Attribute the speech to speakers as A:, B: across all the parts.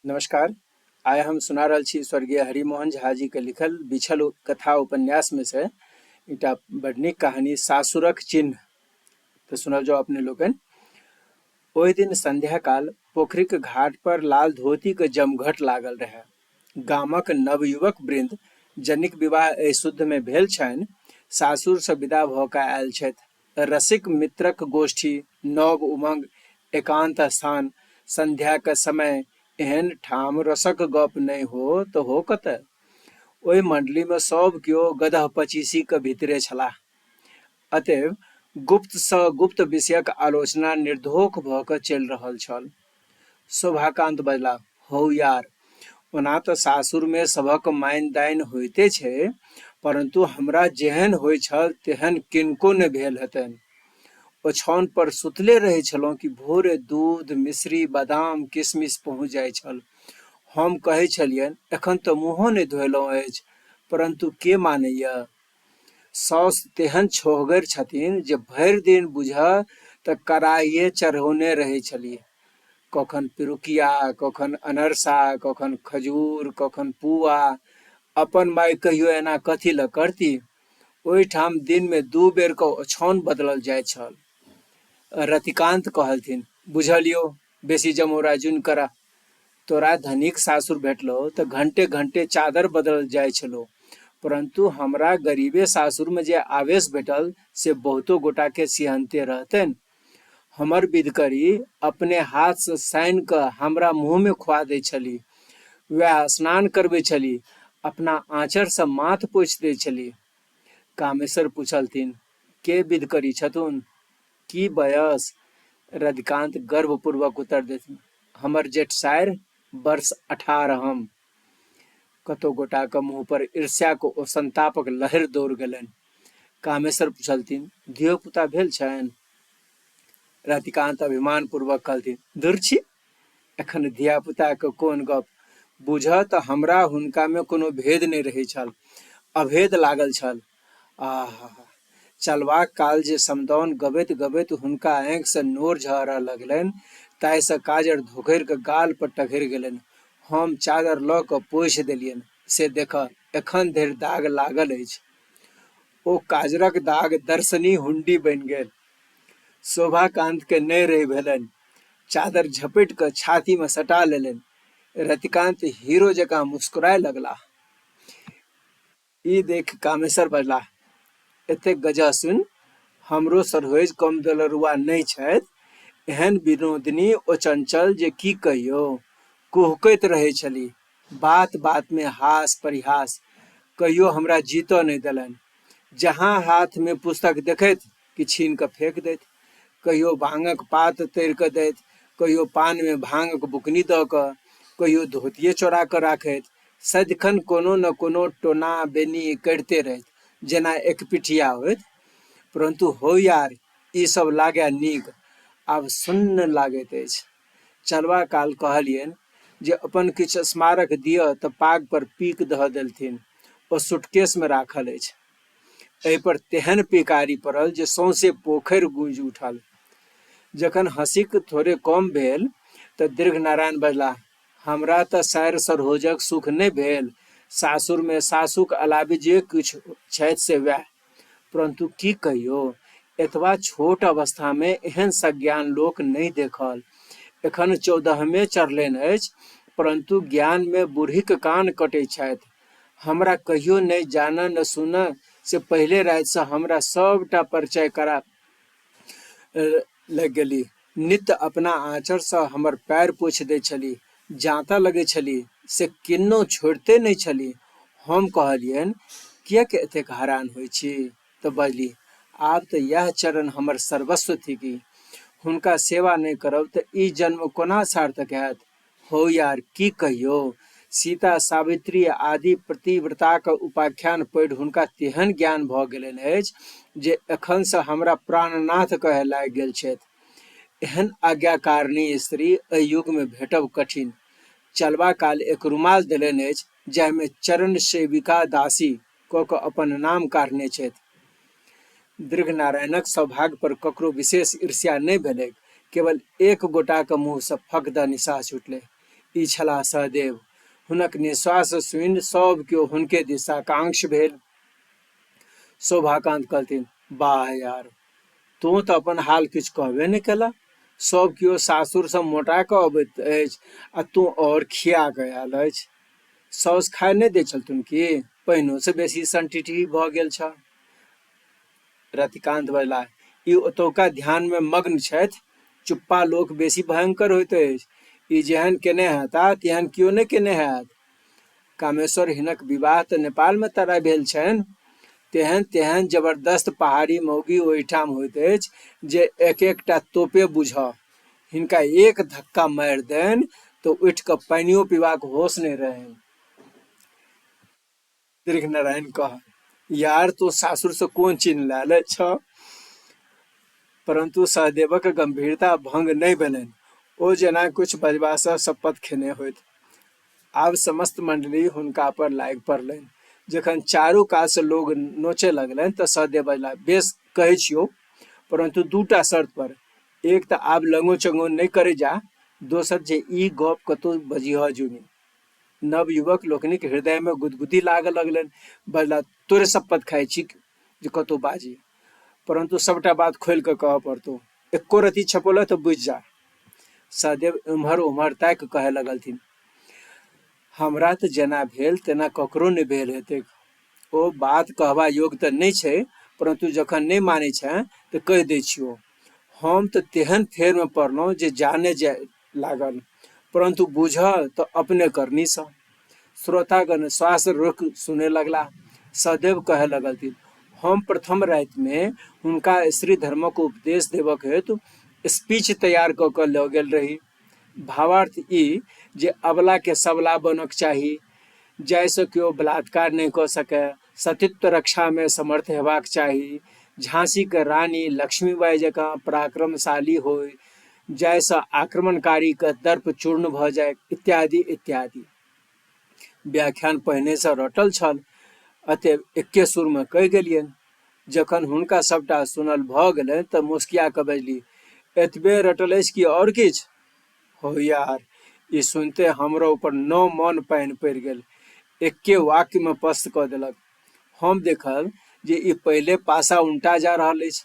A: नमस्कार। आइ हम सुना रहल छी स्वर्गीय हरिमोहन झा जी के लिखल बिछल कथा उपन्यास में से एकटा बड़ नीक कहानी सासुरक चिन्ह। तऽ सुनल जाउ अपने लोकनि। ओहि दिन संध्या काल पोखरिक घाट पर लाल धोती के जमघट लागल रहै। गामक नवयुवक वृन्द जनिक विवाह एहि शुद्ध में भेल छनि सासुर सँ विदा भऽ कऽ आयल छथि। रसिक मित्रक गोष्ठी, नव उमंग, एकान्त स्थान, संध्याक समय, एहन ठाम रसक गप नहि हो तऽ हो कतय? ओहि मंडलीमे सभ केओ गदह पचीसीक भीतरे छलाह। अतएव गुप्तसँ गुप्त विषयक आलोचना निर्धोख भऽ कऽ चलि रहल छल। शोभाकान्त बजलाह, हौ यार, ओना तऽ सासुरमे सभक माइन-दाइन होइते छै, परन्तु हमरा जेहन होइ छल तेहन किनको ने भेल हेतनि। ओछाओन पर सुतले रहै छलहुँ कि भोरे दूध, मिश्री, बादाम, किशमिश पहुँच जाइ छल। हम कहै छलियनि, एखन तऽ मुँहो नहि धोएलहुँ अछि, परन्तु के मानैए? साउस तेहन छोहगर छथिन जे भरि दिन बुझह तऽ कड़ाहिए चढ़ौने रहै छलीह। कखन पिरुकिया, कखन अनरसा, कखन खजूर, कखन पुआ। अपन माय कहियो एना कथी लए करती? ओहिठाम दिनमे दू बेर कऽ ओछाओन बदलल जाइत छल। रतिकान्त कहलथिन, बुझलियौ, बेसी जमौरा जुनि करह। तोरा धनिक सासुर भेटलौ तऽ घंटे घंटे चादर बदलल जाइ छलौ, परन्तु हमरा गरीबे सासुरमे जे आवेश भेटल से बहुतो गोटाके सिहन्ते रहतनि। हमर विधकरी अपने हाथसँ सानि कऽ हमरा मुँहमे खुआ दै छली। वएह स्नान करबै छली, अपना आँचरसँ माथ पोछि दै छली। कामेश्वर पुछलथिन, के विधकरी छथुन? की बयस? रतिकान्त गर्वपूर्वक उत्तर देलथिन, हमर जेठसारि वर्ष अठारहम। कतोक गोटाक मुँह पर ईर्ष्याक ओ संतापक लहरि दौड़ गेलनि। कामेश्वर पुछलथिन, धियो-पुता भेल छनि? रतिकान्त अभिमानपूर्वक कहलथिन, दुर छी! एखन धिया-पुताक कोन गप्प? बूझह तऽ हमरा हुनकामे कोनो भेद नहि रहैत छल। अभेद लागल छल। आहा! चलबाक काल जे समदाउन गबैत-गबैत हुनका आँखिसँ नोर झहरऽ लगलनि ताहिसँ काजर धोखरि कऽ गाल पर टघरि गेलनि। हम चादर लऽ कऽ पोछि देलियनि। से देखह, एखन धरि दाग लागल अछि। ओ काजरक दाग दर्शनी हुंडी बनि गेल। शोभाकान्तकेँ नहि रहि भेलनि। चादर झपटि कऽ छातीमे सटा लेलनि। रतिकान्त हीरो जकाँ मुस्कुराय लगलाह। ई देखि कामेश्वर बजलाह, एतेक गजह सुनि हमरो सरहोजि कम दुलरुआ नहि छथि। एहन विनोदिनी ओ चंचल जे की कहियौ। कुहकैत रहै छलीह। बात-बातमे हास-परिहास। कहियो हमरा जीतऽ नहि देलनि। जहाँ हाथमे पुस्तक देखथि कि छीनि कऽ फेकि दैथ। कहियो भाङक पात तोड़ि कऽ दैथ, कहियो पानमे भाङक बुकनी दऽ कऽ, कहियो धोतिए चोरा कऽ राखैत। सदिखन कोनो ने कोनो टोना-बेनी करिते रहैत, जेना एकपिठिया होइत। परन्तु हौ यार, ई सभ लागए नीक, आब सुन्न लागैत अछि। चलबा काल कहलियनि जे अपन किछु स्मारक दिअ तऽ पाग पर पीक धऽ देलथिन। ओ सुटकेसमे राखल अछि। एहि पर तेहन पिकारी पड़ल जे सौंसे पोखरि गूंजि उठल। जखन हँसीक थोड़े कम भेल तऽ दीर्घनारायण बजलाह, हमरा तऽ सारि सरहोजक सुख नहि भेल। सासुरमे सासुक अलावे जे किछु छथि से वैह। परन्तु की कहियौ, एतबा छोट अवस्थामे एहन सज्ञान लोक नहि देखल। एखन चौदहमे चढ़लनि अछि, परन्तु ज्ञानमे बूढ़ीक कान कटैत छथि। हमरा कहियो नहि जानऽ ने सुनऽ से पहिले रातिसँ हमरा सभटा परिचय करा लागि गेली। नित्य अपना आँचरसँ हमर पैर पोछि दैत छली, जाँतऽ लगैत छली, से किन्नहु छोड़िते नहि छली। हम कहलियनि, किएक एतेक हरान होइ छी? तऽ बजली, आब तऽ यैह चरण हमर सर्वस्व थिकी। हुनका सेवा नहि करब तऽ ई जन्म कोना सार्थक हैत? हौ यार, की कहियौ? सीता, सावित्री आदि पतिव्रताक उपाख्यान पढ़ि हुनका तेहन ज्ञान भऽ गेलनि अछि जे एखनसँ हमरा प्राणनाथ कहय लागि गेल छथि। एहन आज्ञाकारिणी स्त्री एहि युगमे भेटब कठिन। चलबा काल एक रुमाल देलनि अछि जाहिमे चरण सेविका दासी कऽ कऽ अपन नाम काढ़ने छथि। दीर्घनारायणक सौभाग्य पर ककरो विशेष ईर्ष्या नहि भेलैक। केवल एक गोटाक मुँहसँ फक दऽ निसास छुटलै। ई छलाह सहदेव। हुनक निःश्वास सुनि सभ केओ हुनके दिस साकांक्ष भेल। शोभाकान्त कहलथिन, वाह यार, तोँ तऽ अपन हाल किछु कहबे नहि केलह। सभ केओ सासुरसँ मोटा कऽ अबैत अछि आ तोँ आओर खिया कऽ आयल अछि। साउस खाय नहि दैत छलथुन की? पहिनोसँ बेसी सनटिटही भऽ गेल छह। रतिकान्त बजलाह, ई ओतौका ध्यानमे मग्न छथि। चुप्पा लोक बेसी भयंकर होइत अछि। ई जेहन केने हेताह तेहन केओ नहि केने हैत। कामेश्वर हिनक विवाह तऽ नेपालमे तराइ भेल छनि। तेहन तेहन जबरदस्त पहाड़ी मौगी ओहिठाम होइत अछि जे एक एकटा तोपे बूझह। हिनका एक धक्का मारि देनि तऽ उठि कऽ पानियो पीबाक होश नहि रहनि। दीर्घ नारायण कह यार तो सासुरसँ कोन चिन्ह लायल छह? परन्तु सहदेवक गंभीरता भंग नहि भेलनि। ओ जेना किछु बजबासँ शपथ खेने होथि। आब समस्त मंडली हुनका पर लागि पड़लनि। जखन चारू कातसँ लोक नोचय लगलनि तऽ सहदेव बजलाह, बेस कहै छियौ, परन्तु दूटा शर्त पर। एक तऽ आब लंगो चंगो नहि करै जा, दोसर जे ई गप कतौ बजिहऽ जुनि। नवयुवक लोकनिक हृदय मे गुदगुदी लागऽ लगलनि। बजलाह, तोरे शपथ खाइ छी जे कतौ बाजी। परन्तु सबटा बात खोलि कऽ कहऽ पड़तौ। एक्को रत्ती छपौलह तऽ बुझि जा। सहदेव एम्हर ओम्हर ताकि कहय लगलथिन, हमरा तऽ जेना भेल तेना ककरो नहि भेल हेतैक। ओ बात कहबा योग्य तऽ नहि छै, परन्तु जखन नहि मानै छें तऽ कहि दै छियौ। हम तऽ तेहन फेरमे पड़लहुँ जे जाने जाय लागल। परन्तु बूझह तऽ अपने करनीसँ। श्रोतागण श्वास रोकि सुनय लगलाह। सहदेव कहय लगलथिन, हम प्रथम रातिमे हुनका स्त्री धर्मक उपदेश देबक हेतु स्पीच तैयार कऽ कऽ लऽ गेल रही। भावार्थ ई जे अबलाके सबला बनक चाही, जाहिसँ केओ बलात्कार नहि कऽ सकय, सतीत्व रक्षामे समर्थ हेबाक चाही, झाँसीक रानी लक्ष्मीबाई जकाँ पराक्रमशाली होइ, जाहिसँ आक्रमणकारीक दर्प चूर्ण भऽ जाय, इत्यादि इत्यादि। व्याख्यान पहिनेसँ रटल छल, अतएव एक्के सुरमे कहि गेलियनि। जखन हुनका सभटा सुनल भऽ गेलनि तऽ मुस्किया कऽ बजली, एतबे रटल अछि कि आओर किछु? हौ यार, ई सुनिते हमरो ऊपर नौ मन पानि पड़ि गेल। एक्के वाक्यमे पस्त कऽ देलक। हम देखल जे ई पहिले पासा उनटा जा रहल अछि।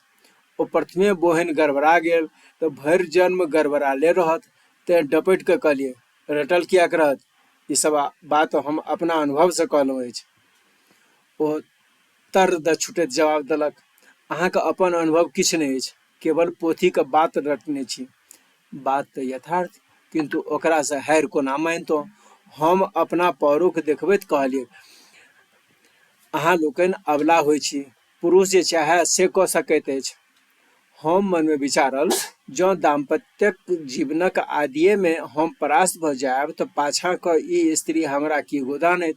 A: ओ प्रथमे बोहिन गड़बड़ा गेल तऽ भरि जन्म गड़बड़ाले रहत। तेँ डपटि कऽ कहलियै, रटल किएक रहत? ई सब बात हम अपना अनुभवसँ कहलहुँ अछि। ओ तर दऽ छुटैत जवाब देलक, अहाँके अपन अनुभव किछु नहि अछि, केवल पोथीक बात रटने छी। बात तऽ यथार्थ, किन्तु ओकरासँ हारि कोना मानितहुँ? हम अपना पौरुख देखबैत कहलियै, अहाँ लोकनि अबला होइ छी। पुरुष जे चाहय से कऽ सकैत अछि। हम मनमे विचारल, जँ दाम्पत्यक जीवनक आदिएमे हम परास्त भऽ जायब तऽ पाछाँ कऽ ई स्त्री हमरा की गोदानैत?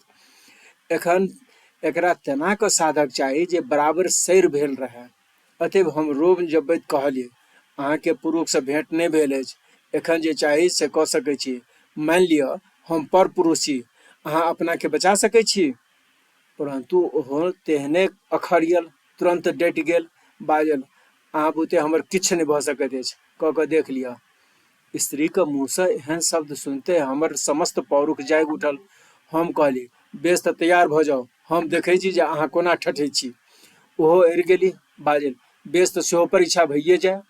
A: एखन एकरा तेना कऽ साधक चाही जे बराबर सैर भेल रहय। अतएव हम रोब जबैत कहलियै, अहाँकेँ पुरुखसँ भेँट नहि भेल अछि। एखन जे चाही से कऽ सकैत छी। मानि लिअ हम पर पुरुष छी। अहाँ अपनाकेँ बचा सकैत छी? परन्तु ओहो तेहने अखड़ियल, तुरन्त डटि गेल। बाजल, अहाँ बुते हमर किछु नहि भऽ सकैत अछि। कऽ कऽ देख लिअ। स्त्रीक मुँहसँ एहन शब्द सुनिते हमर समस्त पौरुख जागि उठल। हम कहलियै, बेस तऽ तैयार भऽ जाउ। हम देखै छी जे अहाँ कोना ठठै छी। ओहो अड़ि गेली। बाजल, बेस तऽ सेहो परीक्षा भइए जाय।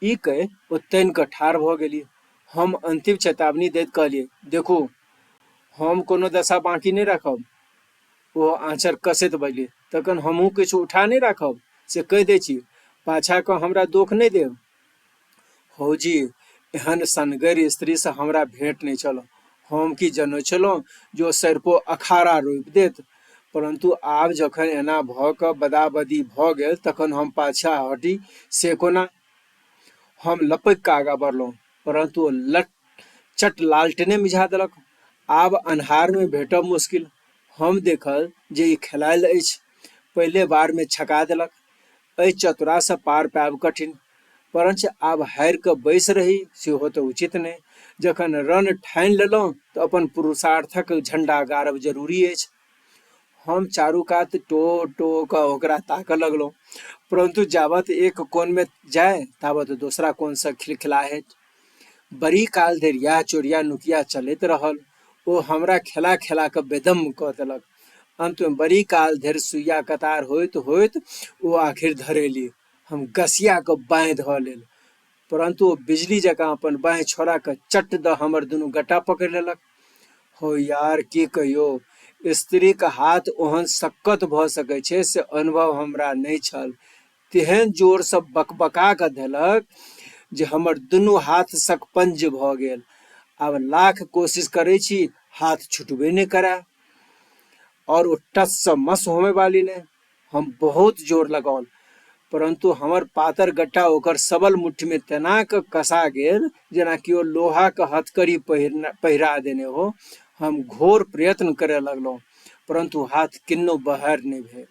A: ई कहि ओ तनि कऽ ठाढ़ भऽ गेली। हम अन्तिम चेतावनी दैत कहलियै, देखू, हम कोनो दशा बाँकी नहि राखब। ओ आँचर कसैत बजली, तखन हमहूँ किछु उठा नहि राखब, से कहि दै छी। पाछाँ कऽ हमरा दोख नहि देब। हौ जी, एहन सनगरि स्त्रीसँ हमरा भेंट नहि छल। हम की जनै छलहुँ जे ओ सरिपो अखाड़ा रोपि देत। परन्तु आब जखन एना भऽ कऽ बदाबदी भऽ गेल तखन हम पाछाँ हटी से कोना? हम लपकि कऽ आगाँ बढ़लहुँ, परन्तु ओ लट चट लालटेने मिझा देलक। आब अन्हारमे भेटब मुश्किल। हम देखल जे ई खेलायल अछि। पहिले बारमे छका देलक। एहि चतुरासँ पार पायब कठिन। परंच आब हारि कऽ बैसि रही सेहो तऽ उचित नहि। जखन रण ठानि लेलहुँ तऽ अपन पुरुषार्थक झंडा गाड़ब जरूरी अछि। हम चारू कात टो टो कऽ ओकरा ताकऽ लगलहुँ। परन्तु जाबत एक कोनमे जाय ताबत दोसरा कोनसँ खिलखिलाहटि। बड़ी काल धरि इएह चोरिया नुकिया चलैत रहल। ओ हमरा खेला खेला कऽ बेदम्म कऽ देलक। अन्तमे बड़ी काल धरि सुइया कतार होइत होइत ओ आखिर धरेली। हम गसिया कऽ बाँहि धऽ लेल। परन्तु ओ बिजली जकाँ अपन बाँहि छोड़ा कऽ चट्ट दऽ हमर दुनू गट्टा पकड़ि लेलक। हौ यार, की कहियौ, स्त्रीक हाथ ओहन सक्कत भऽ सकै छै से अनुभव हमरा नहि छल। तेहन जोरसँ बकबका कऽ धेलक जे हमर दुनू हाथ सकपंज भऽ गेल। आब लाख कोशिश करै छी, हाथ छुटबे नहि करए और ओ टससँ मस होमय वाली नहि। हम बहुत जोर लगाओल, परन्तु हमर पातर गट्टा ओकर सबल मुट्ठीमे तेना कऽ कसा गेल जेना केओ लोहाक हथकड़ी पहिरा देने हो। हम घोर प्रयत्न करय लगलहुँ, परन्तु हाथ किन्नहु बहार नहि भेल।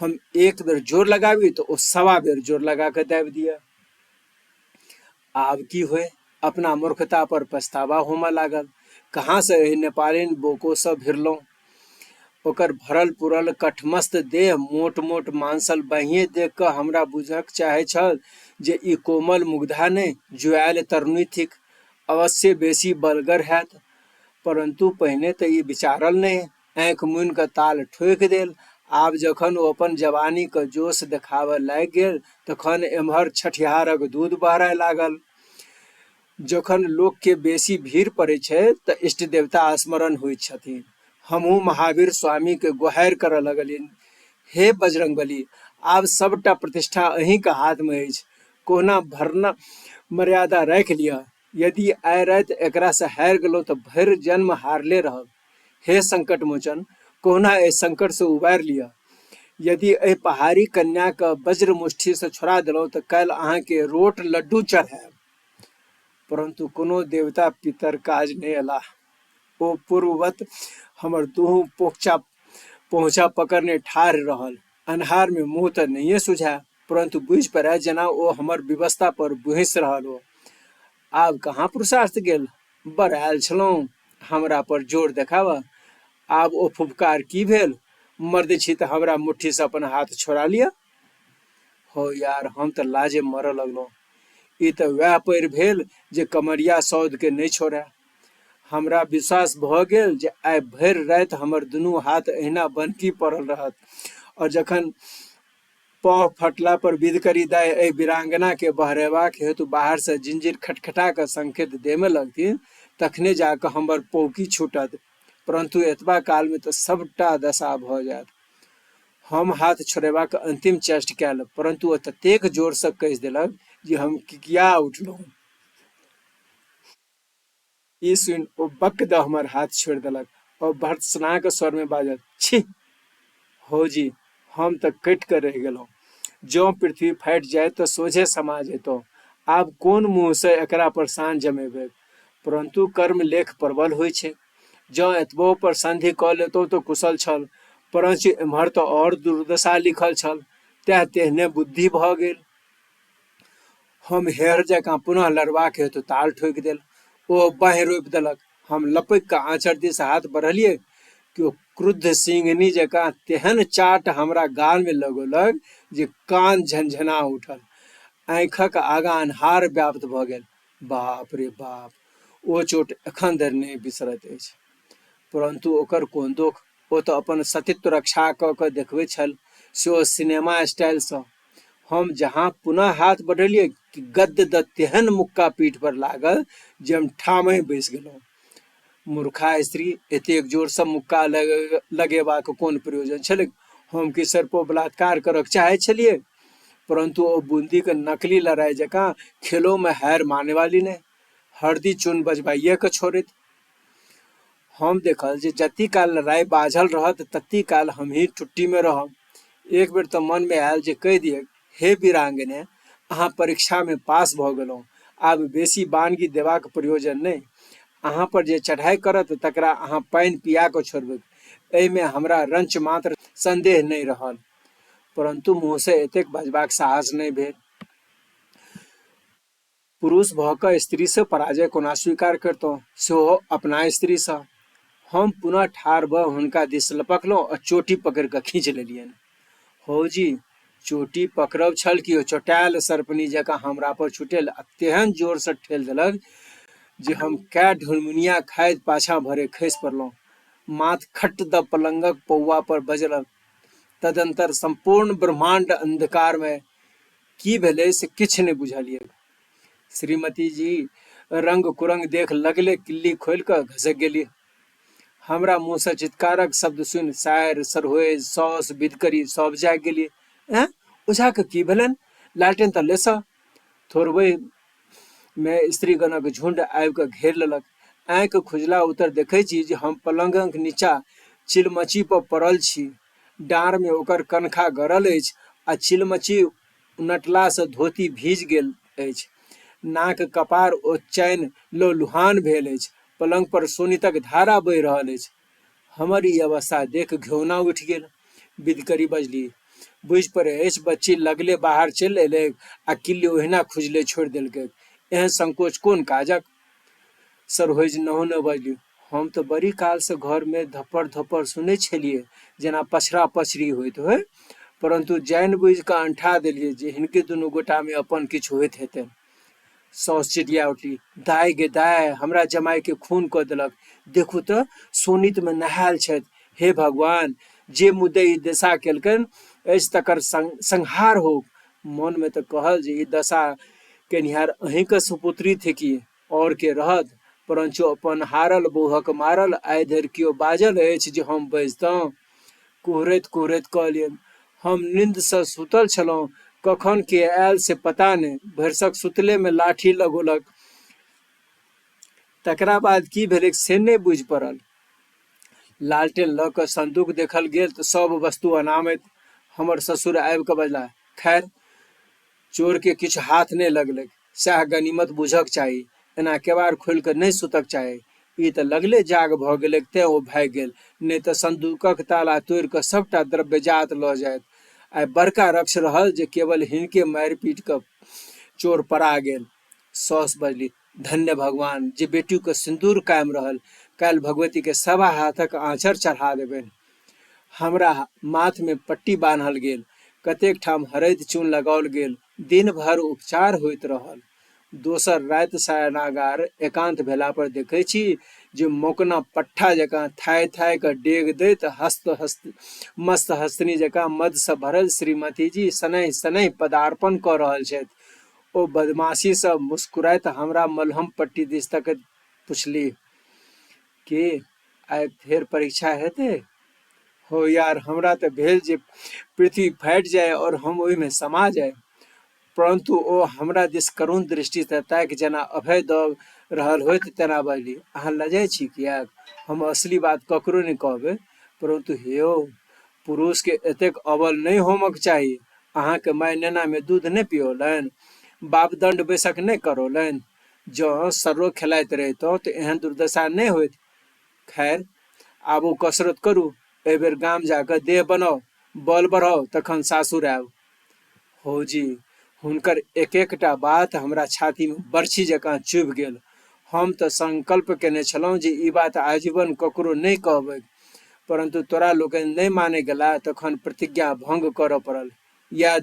A: हम एक बेर जोर लगाबी तऽ ओ सवा बेर जोर लगा कऽ दाबि दिअ। आब की होय? अपना मूर्खता पर पछतावा होमय लागल। कहाँसँ एहि नेपालिन बोकोसँ भिड़लहुँ? ओकर भरल पुरल कठमस्त देह, मोट मोट मांसल बाँहिए देख कऽ हमरा बुझक चाहै छल जे ई कोमल मुग्धा नहि, जुआयल तरुणी थिक। अवश्ये बेसी बलगर हैत। परन्तु पहिने तऽ ई विचारल नहि। आँखि मुनि कऽ ताल ठोकि देल। आब जखन ओ अपन जवानीक जोश देखाबऽ लागि गेल तखन एम्हर छठिहारक दूध बहराय लागल। जखन लोककेँ बेसी भीड़ पड़ै छै तऽ इष्ट देवता स्मरण होइत छथिन। हमहूँ महावीर स्वामीकेँ गोहारि करऽ लगलियनि, हे बजरंगबली, आब सभटा प्रतिष्ठा अहींक हाथमे अछि। कोहुना भरना मर्यादा राखि लिअ। यदि आइ राति एकरासँ हारि गेलहुँ तऽ भरि जन्म हारले रहब। हे संकट मोचन, कोहुना एहि संकट से उबारि लिअ। यदि एहि पहाड़ी कन्या के वज्र मुष्ठि से छोड़ा देलहुँ तऽ काल्हि अहाँके रोट लड्डू चढ़ायब। परन्तु कोनो देवता पितर काज नहि अयलाह। ओ पूर्ववत हमर दुहू पोखचा पहुँचा पकड़ने ठाढ़ रहल। अन्हार मे मुँह तऽ नहिये सुझाय, परन्तु बुझि पड़य जेना ओ हमर विवशता पर बुहसि रहल हो। आब कहाँ पुरुषार्थ गेल? बड़ आयल छलहुँ हमरा पर जोर देखाबऽ। आब ओ फुफकार की भेल? मर्द छी तऽ हमरा मुट्ठीसँ अपन हाथ छोड़ा लिअ। हौ यार, हम तऽ लाजे मरऽ लगलहुँ। ई तऽ वएह पैर भेल जे कमरिया सौदके नहि छोड़ए। हमरा विश्वास भऽ गेल जे आइ भरि राति हमर दुनू हाथ एहिना बनकी पड़ल रहत और जखन पह फटला पर विधकरी दाइ एहि वीरांगना के बहरेबाक हेतु बाहर से जिंजिर खटखटा कऽ संकेत देमय लगथिन तखने जा कऽ हमर पौकी छूटत। परन्तु एतबा काल मे तऽ सभटा दशा भऽ जायत। हम हाथ छोड़ेबाक अंतिम चेष्ट कयल, परन्तु ओ ततेक जोर सँ कसि देलक जे हम किकिया उठलहुँ। ई सुनि ओ बक्क दऽ हमर हाथ छोड़ि देलक और भर्त्सनाक स्वर मे बाजल, छिः! हौ जी, हम तऽ कटि कऽ रहि गेलहुँ। जँ पृथ्वी फाटि जाइत तऽ सोझे समा जैतहुँ। आब कोन मुँह सँ एकरा पर शान जमेबैक? परन्तु कर्म लेख प्रबल होइ छैक। जँ एतबो पर संधि कऽ लेतहुँ तऽ कुशल छल, परंच एम्हर तऽ और दुर्दशा लिखल छल, तेँ तेहने बुद्धि भऽ गेल। हम हेहर जकाँ पुनः लड़बाक हेतु ताल ठोकि देल। ओ बाँहि रोपि देलक। हम लपकि कऽ आँचर दिस हाथ बढ़लियै कि ओ क्रुद्ध सिंहनी जकाँ तेहन चाट हमरा गालमे लगौलक जे कान झनझना उठल। आँखिक आगाँ अन्हार व्याप्त भऽ गेल। बाप रे बाप, ओ चोट एखन धरि नहि बिसरैत अछि। परन्तु ओकर कोन दोख? ओ तऽ अपन सतीत्व रक्षा कऽ कऽ देखबैत छल, सेहो सिनेमा स्टाइलसँ। हम जहाँ पुनः हाथ बढ़ेलियै कि गद्य दऽ तेहन मुक्का पीठ पर लागल जे हम ठामहि बैसि गेलहुँ। मूर्खा स्त्री, एतेक जोरसँ मुक्का लगेबाक कोन प्रयोजन छलैक? हम कि सर्पो बलात्कार करक चाहैत छलियै? परन्तु ओ बूंदीक नकली लड़ाइ जकाँ खेलोमे हारि मानयवाली नहि। हरदि चून बजबाइए कऽ छोड़ैत। हम देखल जे जती काल लड़ाइ बाझल रहत तती काल हमही टुट्टीमे रहब। एक बेर तऽ मनमे आयल जे कहि दिऐक, हे वीरांगने, अहाँ परीक्षामे पास भऽ गेलहुँ। आब बेसी बानगी देबाक प्रयोजन नहि। अहाँ पर जे चढ़ाइ करत तकरा अहाँ पानि पिया कऽ छोड़बैक। एहिमे हमरा रंच मात्र संदेह नहि रहल। परन्तु मुँहसँ एतेक बजबाक साहस नहि भेल। पुरुष भऽ कऽ स्त्रीसँ पराजय कोना स्वीकार करितहुँ, सेहो अपना स्त्रीसँ। हम पुनः ठाढ़ भऽ हुनका दिस लपकलहुँ आ चोटी पकड़ि कऽ खींच लेलियनि। हौ जी, चोटी पकड़ब छल कि ओ चोटायल सर्पनी जकाँ हमरा पर छुटल आ तेहन जोरसँ ठेल देलक जे हम कए ढुनमुनिया खाइत पाछाँ भरे खसि पड़लहुँ। माथ खट्ट दऽ पलंगक पौआ पर बजरल। तदन्तर सम्पूर्ण ब्रह्माण्ड अन्धकारमे की भेलै से किछु नहि बुझलियै। श्रीमती जी रंग कुरंग देख लगले किल्ली खोलि कऽ घसकि गेलीह। हमरा मुँहसँ चित्कारक शब्द सुनि सारि, सरहोइज, साउस, बिधकरी सभ जागि गेली। ऐं, ओझाके की भेलनि? लालटेन तऽ लेसह। थोड़बे मे स्त्रीगणक झुंड आबि कऽ घेरि लेलक। आँखि खुजला उतर देखै छी जे हम पलंगक नीचा चिलमची पर पड़ल छी। डाँड़मे ओकर कनखा गड़ल अछि आ चिलमची उनटलासँ धोती भीज गेल अछि। नाक कपार ओ चैन लहलुहान भेल अछि। पलंग पर शोणितक धारा बहि रहल अछि। हमर ई अवस्था देख घेओना उठि गेल। बिधकरी बजली, बुझि पड़ै अछि बच्ची लगले बाहर चलि अयलैक आ किल्ली ओहिना खुजले छोड़ि देलकैक। एहन संकोच कोन काजक? सरहोजि नहुँ-नहुँ बजली, हम तऽ बड़ी कालसँ घरमे धप्पड़-धप्पड़ सुनै छलियै जेना पछड़ा-पछड़ी होइत होय, परन्तु जानि-बूझि कऽ अनठा देलियै जे हिनके दुनू गोटामे अपन किछु होइत हेतनि। साउस चिटिया उठली, दाय गे दाय, हमरा जमाइके खून कऽ देलक। देखू तऽ शोणितमे नहायल छथि। हे भगवान, जे मुद्दे ई दशा केलकनि अछि तकर संहार होउक। मोनमे तऽ कहल जे ई दशा केनिहार अहीँक सुपुत्री थिकी, आओर के रहत? परञ्च अपन हारल बौहक मारल आइ धरि केओ बाजल अछि जे हम बजितहुँ? कुहरैत-कुहरैत कहलियनि, हम निन्दसँ सूतल छलहुँ, कखन के आयल से पता नहि, भरिसक सुतलेमे लाठी लगौलक। तकरा बाद की भेलैक से नहि बूझि पड़ल। लालटेन लऽ कऽ संदूक देखल गेल तऽ सभ वस्तु अनामैत। हमर ससुर आबि कऽ बजलाह, खैर, चोरकेँ किछु हाथ नहि लगलैक, सएह गनीमत बूझक चाही। एना केबाड़ खोलि कऽ नहि सुतक चाही। ई तऽ लगले जाग भऽ गेलैक तेँ ओ भागि गेल, नहि तऽ संदूकक ताला तोड़ि कऽ सभटा द्रव्यजात लऽ जाइत। आइ बड़का रक्ष रहल जे केवल हिनके मारि-पीटि कऽ चोर पड़ा गेल। साउस बजली, धन्य भगवान जे बेटीक सिन्दूर कायम रहल। काल्हि भगवतीकेँ सवा हाथक आँचर चढ़ा देबनि। हमरा माथमे पट्टी बान्हल गेल। कतेक ठाम हरदि चून लगाओल गेल। दिन भरि उपचार होइत रहल। दोसर राति शयनागार एकान्त भेला पर देखै छी जे मोकना पट्ठा जकाँ थाहि-थाहि कऽ डेग दैत हस्त मस्त हस्तिनी जकाँ मदसँ भरल श्रीमतीजी शनैः-शनैः पदार्पण कऽ रहल छथि। ओ बदमाशीसँ मुस्कुराइत हमरा मलहम पट्टी दिस तकैत पुछलीह, की, आइ फेर परीक्षा हेतै? हौ यार, हमरा तऽ भेल जे पृथ्वी फाटि जाय और हम ओहिमे समा जाइ। परन्तु ओ हमरा दिस करुण दृष्टिसँ ताकि जेना अभय दऽ रहल होथि तेना बजली, अहाँ लजाइ छी किएक? हम असली बात ककरो नहि कहबै। परन्तु हे यौ, पुरुषकेँ एतेक अबल नहि होमक चाही। अहाँक माय नेनामे दूध नहि पिऔलनि? बाप दण्ड बैसक नहि करौलनि? जँ सर्रो खेलाइत रहितहुँ तऽ एहन दुर्दशा नहि होइत। खैर, आब ओ कसरत करू। एहि बेर गाम जा कऽ देह बनाउ, बल बढ़ाउ, तखन सासुर आयब। हौ जी, हुनकर एक-एकटा बात हमरा छातीमे बरछी जकाँ चुभि गेल। हम तऽ संकल्प केने छलहुँ जे ई बात आजीवन ककरो नहि कहबैक। परन्तु तोरा लोकनि नहि मानै गेलाह तखन प्रतिज्ञा भंग करऽ पड़ल। इएह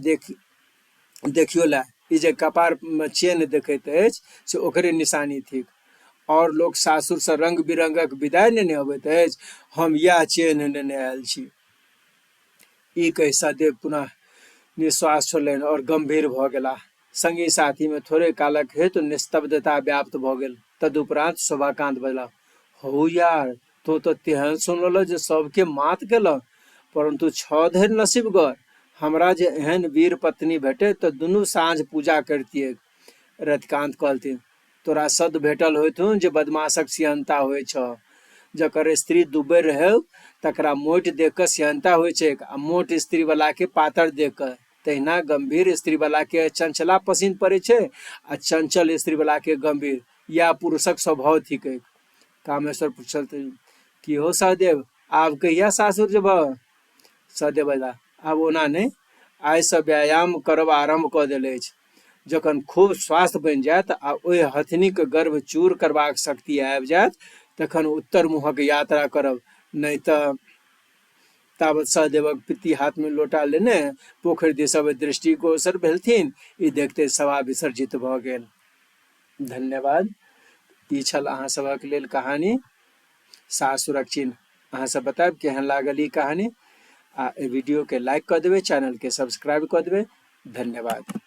A: देखियो लए, ई जे कपारमे चेन्ह देखैत अछि से ओकरे निशानी थिक। आओर लोक सासुरसँ रंग-बिरंगक विदाइ नेने अबैत अछि, हम इएह चेन्ह नेने आयल छी। ई कहि सहदेव पुनः निश्वास छोड़लनि और गंभीर भऽ गेलाह। संगी साथी मे थोड़े कालक हेतु निस्तब्धता व्याप्त भऽ गेल। तदुपरांत शोभाकांत बजलाह, हौ यार, तों तऽ तेहन सुनौलह जे सबके मात केलह, परन्तु छह धरि नसीबगर। हमरा जे एहन वीर पत्नी भेटैत तऽ दुनू साँझ पूजा करितिऐक। रतिकान्त कहलथिन, तोरा सद भेटल होइथुन जे बदमाशक सिहन्ता होइ छह। जकर स्त्री दुब्बर रहौ तकरा मोट देख कऽ सिहन्ता होइ छैक आ मोट स्त्रीवला के पातर देख कऽ। तहिना गंभीर स्त्रीवला के चंचला पसिन पड़ै छै आ चंचल स्त्रीवला के गंभीर। इएह पुरुषक स्वभाव थिकैक। कामेश्वर पुछलथिन, की हौ सहदेव, आब कहिया सासुर जेबह? सहदेव बजलाह, आब ओना नहि, आइसँ व्यायाम करब आरम्भ कऽ देल अछि। जखन खूब स्वास्थ्य बनि जायत आ ओहि हथिनीक गर्भ चूर करबाक शक्ति आबि जायत तखन उत्तर मुँहक यात्रा करब, नहि तऽ तावत सहदेवक पित्ती हाथमे लोटा लेने पोखरि दिस अबैत दृष्टिगोचर भेलथिन। ई देखते सभा विसर्जित भऽ गेल। धन्यवाद। ई छल अहाँ सभक लेल कहानी सासुरक चिन्ह। अहाँ सब बतायब केहन लागल ई कहानी, आ एहि वीडियो के लाइक कऽ देबै, चैनल के सब्सक्राइब कऽ देबै। धन्यवाद।